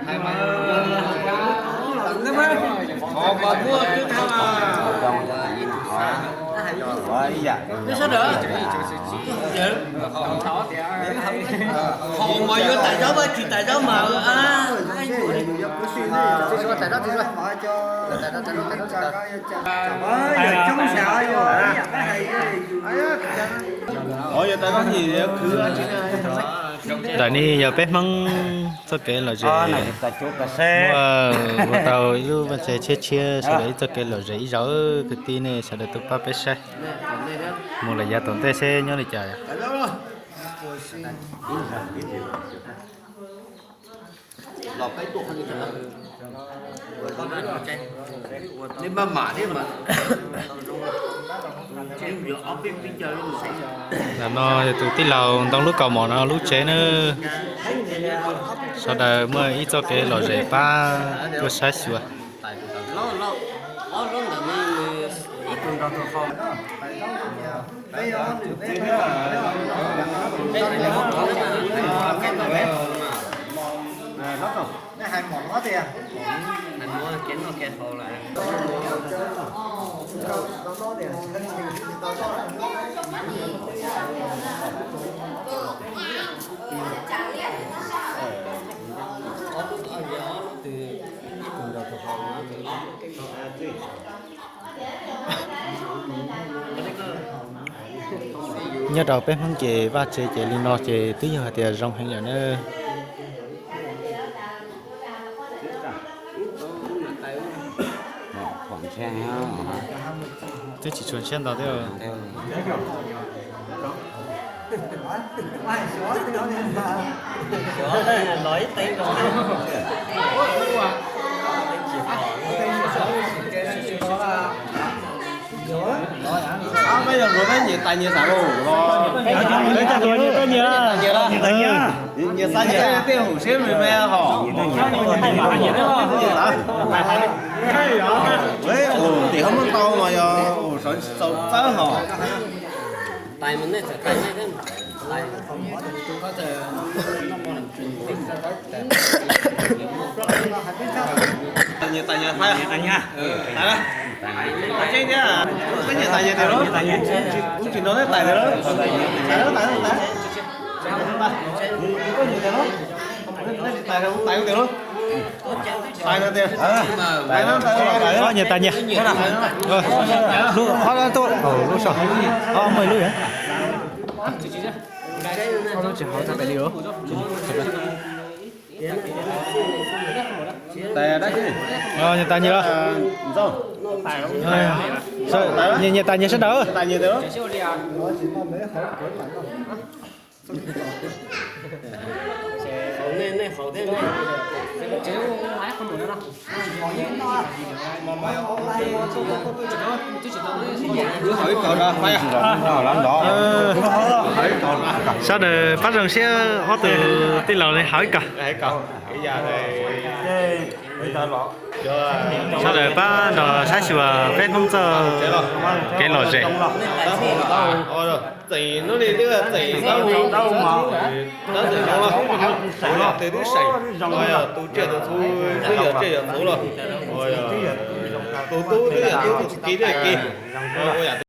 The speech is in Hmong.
Hauv mas yuav tag zaub mas tsis tag zaub mas. Ntawm no yog peb Hmoob txoj kev lom zem, muaj ua tau ib lub vaj tse tshiab tshiab sawv daws ib txoj kev lom zem ib zaug. Kwv tij nej sawv daws tuaj pab peb saib, mus lawm yav tom ntej seb nyob li cas. Ntawm no yog tus tij laug ntoo lub kaus mom no lub tsev na. Sawv daws muaj ib txoj kev lom zem pab tuaj saib xyuas. Nyob rau peb Hmoob ces vaj tse ces li no ces twb yog hais tias zoo heev lawm na. Twb tsis tshua ntshiab ntau thiab. Peb yog luag peb nyias tais nyias xav los, nyias xav nyias tej hauv siab me me hos. Tim hauv muaj ntau mas yog sawv tsis txaus txawb hos. Nyias tais nyias tais, tais na. Tseeb thiab, peb nyias tais nyias tais lub, lub tsis nrog neb tais tais lub. Tais lub, tais lub, tais lub. Tais lub, tais lub, tais lub. Tais no tias, tais no tais lub, tais lub. Nyias tais nyias. Lub, ob lub tuaj, lub saum, ob muaj ib lub. Ob lub tsis hauv txog pem li lub. Nyias tais nyias los. Nyias tais nyias sawv daws. Sawv daws pab zoo siab ob tug tij laug li hauv ib kawm. Sawv daws pab nrog saib xyuas peb Hmoob txoj kev lom zem. Txeem hnub li twb txeem ntau, tab txeem zoo los, tus twg twb seem, tus tsiaj tus txhu twb yog tsiaj yog txhu los, tus tub twb yog tub, tus ki twb yog ki. Ua yam